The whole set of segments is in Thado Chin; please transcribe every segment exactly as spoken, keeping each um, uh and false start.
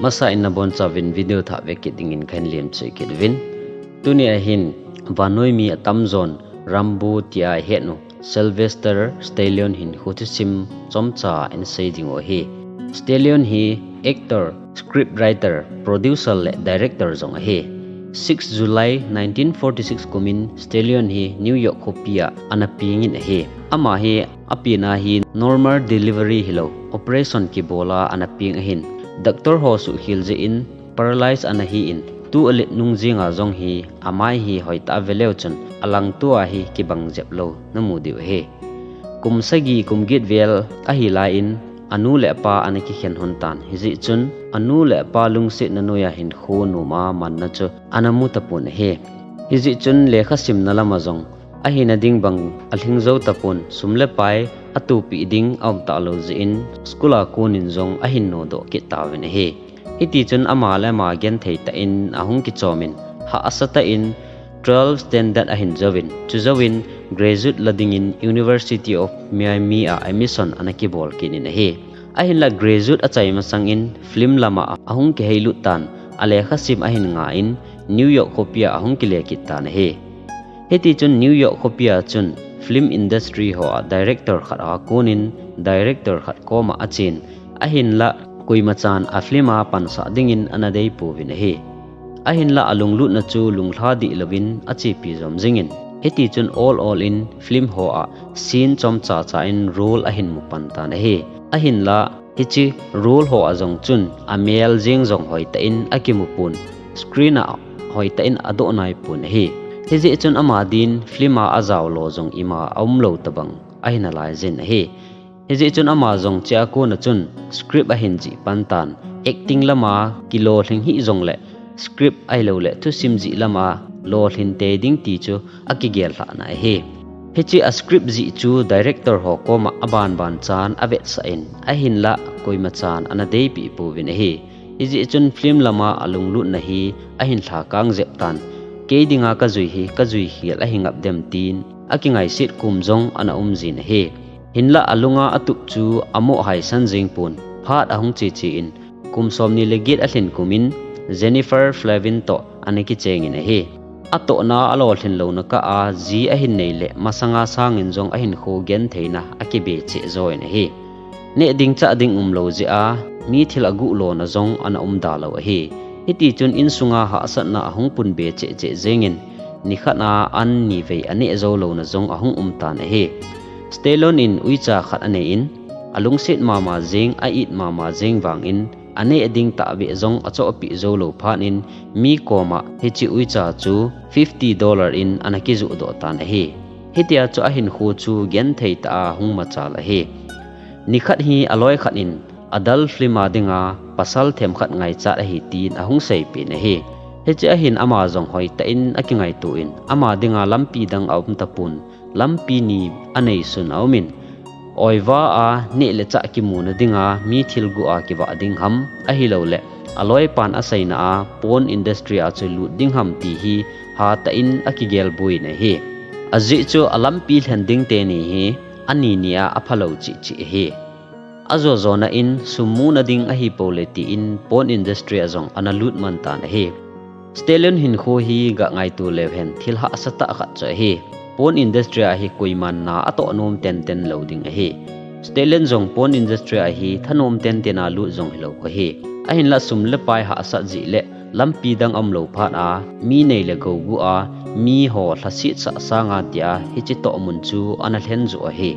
Masa in nabonchauvin video thah vekit dingin kahin lemchih kit uvin. Tuni ahin vannoi mi atamjon Rambo tia ihet u Sylvester Stallone hin thusim chomcha in sei ding u ahi. Stallone hi actor, script writer, producer le director jong ahi. six July nineteen forty-six kumin Stallone hi New York khopi a ana pengin ahi. Ama hi apena hi normal delivery hilou, operation kibola ana peng ahin. Doctor ho suhkhel jeh in paralyze ana hi in, tu alet nung jinga jong hi amai hi hoitah a veleu chun alangtoa hi kibang jep lou namu diu ahi. Kum sagi kum get vel ahi laiyin anu le apa ana kikhen lhon tan. Hijeh chun anu le apa lungsetna noiya hinkho noma manna chu ana mu tapon ahi. Hijeh chun lekha simna lama jong ahina ding bang alhing jou tapon, sum le pai atohpeh ding aum talou jeh in school a konin jong ahin nodoh kit tauvin ahi. Hitichun ama le ama genthei tah in ahung kichomin, hahsa tah in twelve standard ahin jouvin, chujouvin graduate la dingin University of Miami a admission ana kibol kit in ahi. Ahinla graduate achai masangin film lama ahung kiheilut tan, alekha sim ahin nga in New York khopi a ahung kile kit tan ahi. Hitichun New York khopi a chun film industry hoa director khat a konin director khat koma achen, ahinla koimachan afilm a pansah dingin ana deipouvin ahi. Ahinla alunglutna chu lunglha dih louvin achepi jom jingin, hitichun ol ol in film hoa scene chomcha cha in role ahin mu pan tan ahi. Ahinla hiche role hoa jong chun amel jeng jong hoitah in akimu pon, screen a hoitah in adoh naipon ahi. Hijeh chun ama din film a ajao lo jong ima aumlou tobang ahi nalaijin ahi. Hijeh chun ama jong chea kona chun script ahin jih pan tan, acting lama kilolhing hih jongle script ahilouleh thusim jih lama lolhin tei ding ti chu akigel lhahna ahi. Hiche a script jih chu director ho koma abanban chan avetsah in, ahinla koimachan ana deipeh pouvin ahi. Hijeh chun film lama alunglutna hi ahin lhakang jep tan. Kei dinga kajui hi kajui khel ahi ngap dem tin akingaiset kom jong ana umjin ahi. Hinla alunga atup chu amoh haisan jeng pon, phat ahung cheche in, kum somni le get alhin kumin Jennifer Flavin toh ana kichengin ahi. Atohna alolhin louna kah a ji ahin neile masanga sangin jong ahinkho gentheina akibe cheh join ahi. Neh ding chah ding umlou jeh a mi thil aguh lona jong ana umda lou ahi. Hitichun insunga hahsatna ahung punbe cheh cheh jengin, nikhat a an nivei aneh jou louna jong ahung umtan ahi. Stallone in uicha khat anei in, alungset mama jeng, a-it mama jeng vangin, aneh ding tahbeh jong achohpeh joulou phat in, mi koma hiche uicha chu fifty dollar in ana kijoh doh tan ahi. Hitia chu ahinkho chu genthei tah a hung machal ahi. Nikhat hi aloi khat in adult film a dinga pasal themkhat ngaichat ahi tin ahung seipeh in ahi. Hiche ahin ama jong hoitah in akingaito in, ama dinga lampi dang aum tapon, lampi ni aneisun aumin, oiva a neh le chah kimuna dinga mi thil guh a kivah ding ham, ahilouleh aloipan aseina a porn industry a chu lut ding ham ti hi hatah in akigelbui in ahi. Ajeh chu alampi lhen ding teni hi ani ni a aphalou cheh cheh ahi. Ajo jona in sum muna ding ahipou le tin porn industry a jong ana lut man tan ahi. Stallone hinkho hi ga ngaito leuhen thil hahsa tah khat chu ahi. Porn industry a hi koiman na atoh nom tenten lou ding ahi. Stallone jong porn industry a hi thanom tenten a lut jong hilou ahi. Ahinla sum le pai hahsat jeh le lampi dang aumlou phat a mi nei le gou guh a miho lhasetsah sanga tia hiche tohmun chu ana lhen joh ahi.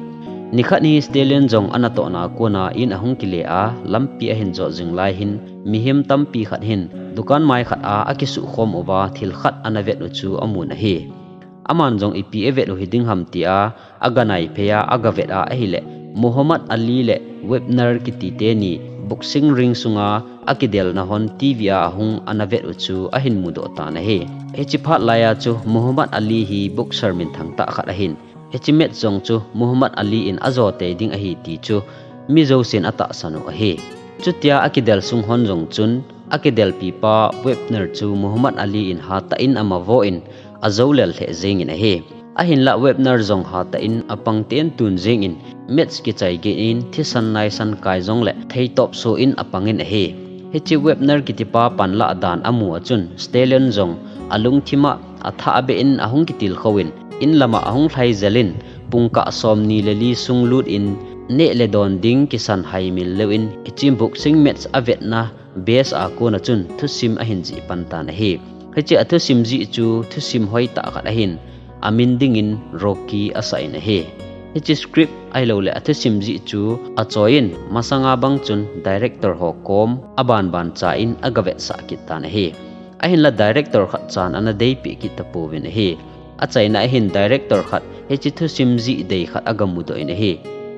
Nikhat hi Stallone jong anatohna kona in ahung kile a lampi ahin jot jing lai hin mihem tampi khat hin dukan mai khat a akisuhkhom uva thil khat ana vet u chu amun ahi. Aman jong ipi avet u hiding ham tia aga naiphei a aga vet a ahile Muhammad Ali le Hebner kiti teni boxing ring sunga akidelna hon TV a ahung ana vet u chu ahin mudoh tan ahi. Hiche phat laiya chu Muhammad Ali hi boxer minthang tah khat ahin, hiche match jong chu Muhammad Ali in ajo tei ding ahi ti chu mi jousen atahsan u ahi. Chutia akidel sung hon jong chun akidelpipa Hebner chu Muhammad Ali in hatah in amavo in ajo lel lheh jengin ahi. Ahinla Hebner jong hatah in apang ten tun jengin match kichai gei in thisan naisan kai jongle theitop so in apangin ahi. Hiche Webner kitipa panlah dan amu a chun Stallone jong alungthim a athah beh in ahung kitilkhou in, in lam a ahung lhai jel in, pungkah somni le li sung lut in, neh le don ding kisan haimil leu in, hiche boxing match avetna base a kon a chun thusim ahin jih pan tan ahi. Hiche athusim jih chu thusim hoitah khat ahin, amin dingin Rocky asah in ahi. Hiche script ahilou le athusim jih chu achoi in, masanga bang chun director ho kom abanban cha in agavetsah kit tan ahi. Ahinla director khat chan ana deipeh kit tapouvin ahi. Achaina ahin director khat hiche thusim jih dei khat agamudoh in ahi.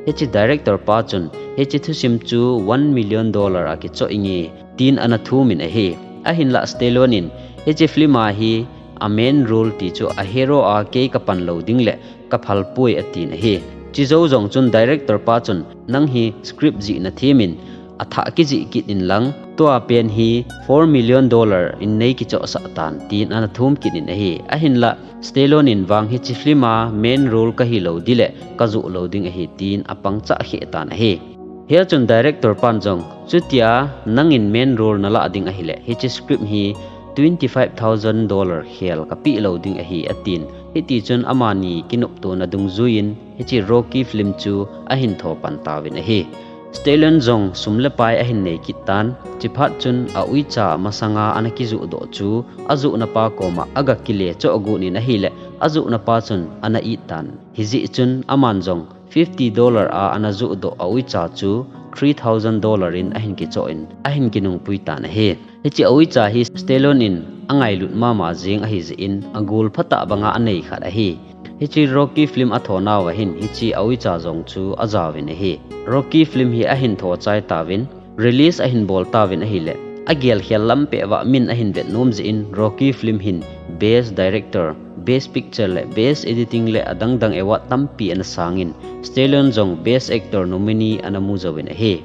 Hiche director pa chun hiche thusim chu one million dollar a kichoh inge tin ana thum in ahi. Ahinla Stallone in hiche film a hi a main role ti chu a hero a kei kapan lou ding le kaphalpoi atin ahi. Chijou jong chun director pa chun nang hi script jih nathem in athah kijih kit in lang, tua pen hi four million dollar in nei kichohsah tan tin ana thum kit in ahi. Ahinla Stallone in vang hiche film a main role kahilou ding le kajoh lou ding ahi tin apangchah kheh tan ahi. Hia chun director pan jong, chutia nangin main role nalah ding ahile hiche script hi twenty five thousand dollar khel kapeh lou ding ahi atin. Hiti chun amani kinoptona dungjuiyin hiche Rocky film chu ahin tho pan tauvin ahi. Stallone jong sum le pai ahin nei kit tan, chiphat chun a uicha masanga ana kijoh doh chu ajohna pa koma aga kile choh got in ahile, ajohna pa chun ana it tan. Hijeh chun aman jong fifty dollar a ana joh doh a uicha chu three thousand dollar in ahin kichoh in ahin kinungpui tan ahi. Hiche a uicha hi Stallone in angailut mama jeng ahijeh in agol phatah banga anei khat ahi. Hiche Rocky film atho nauva hin hiche a uicha jong chu ajaovin ahi. Rocky film hi ahin tho chai tauvin, release ahin bol tauvin ahile, agel khel lam peh uva min ahin vet nom jeh in Rocky film hin Best Director, Best Picture le Best Editing le adang dang award tampi ana sangin, Stallone jong Best Actor nominee ana mu jouvin ahi.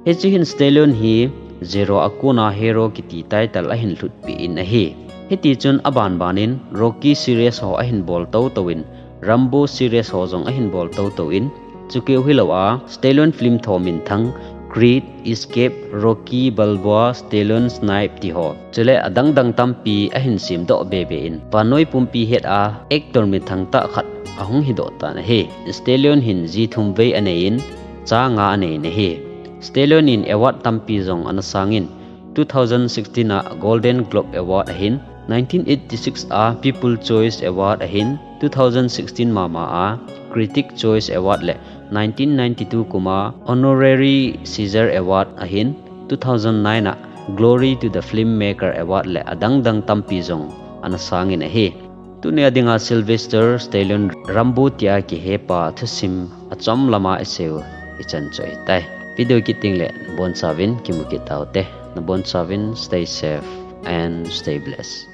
Hiche hin Stallone hi Zero a kona hero kiti title ahin lhutpeh in ahi. Hiti chun aban ban in Rocky series ho ahin bol tou tou in, Rambo series ho jong ahin bol tou tou in, chukeu hilou a Stallone film tho minthang Creed, Escape, Rocky Balboa, Stallone Snipe ti ho, chule adang dang tampi ahin semdoh be be in, vannoi pumpi het a actor minthang tah khat ahung hidoh tan ahi. Stallone hin ji thum vei anei in, cha nga anei in ahi. Stallone in award tampi jong ana sangin, two thousand sixteen a Golden Globe Award ahin, nineteen eighty-six a People Choice Award ahin, two thousand sixteen mama a Critic Choice Award le nineteen ninety-two kuma Honorary Caesar Award ahin, two thousand nine a Glory to the Filmmaker Award le adang dang tampi jong ana sangin ahi. Tunia dinga Sylvester Stallone Rambo tia kihepa thusim achom lama iseiu ichan chu ahitai. Video kit ding le nabonchauvin kimu kit taute. Nabonchauvin stay safe and stay blessed.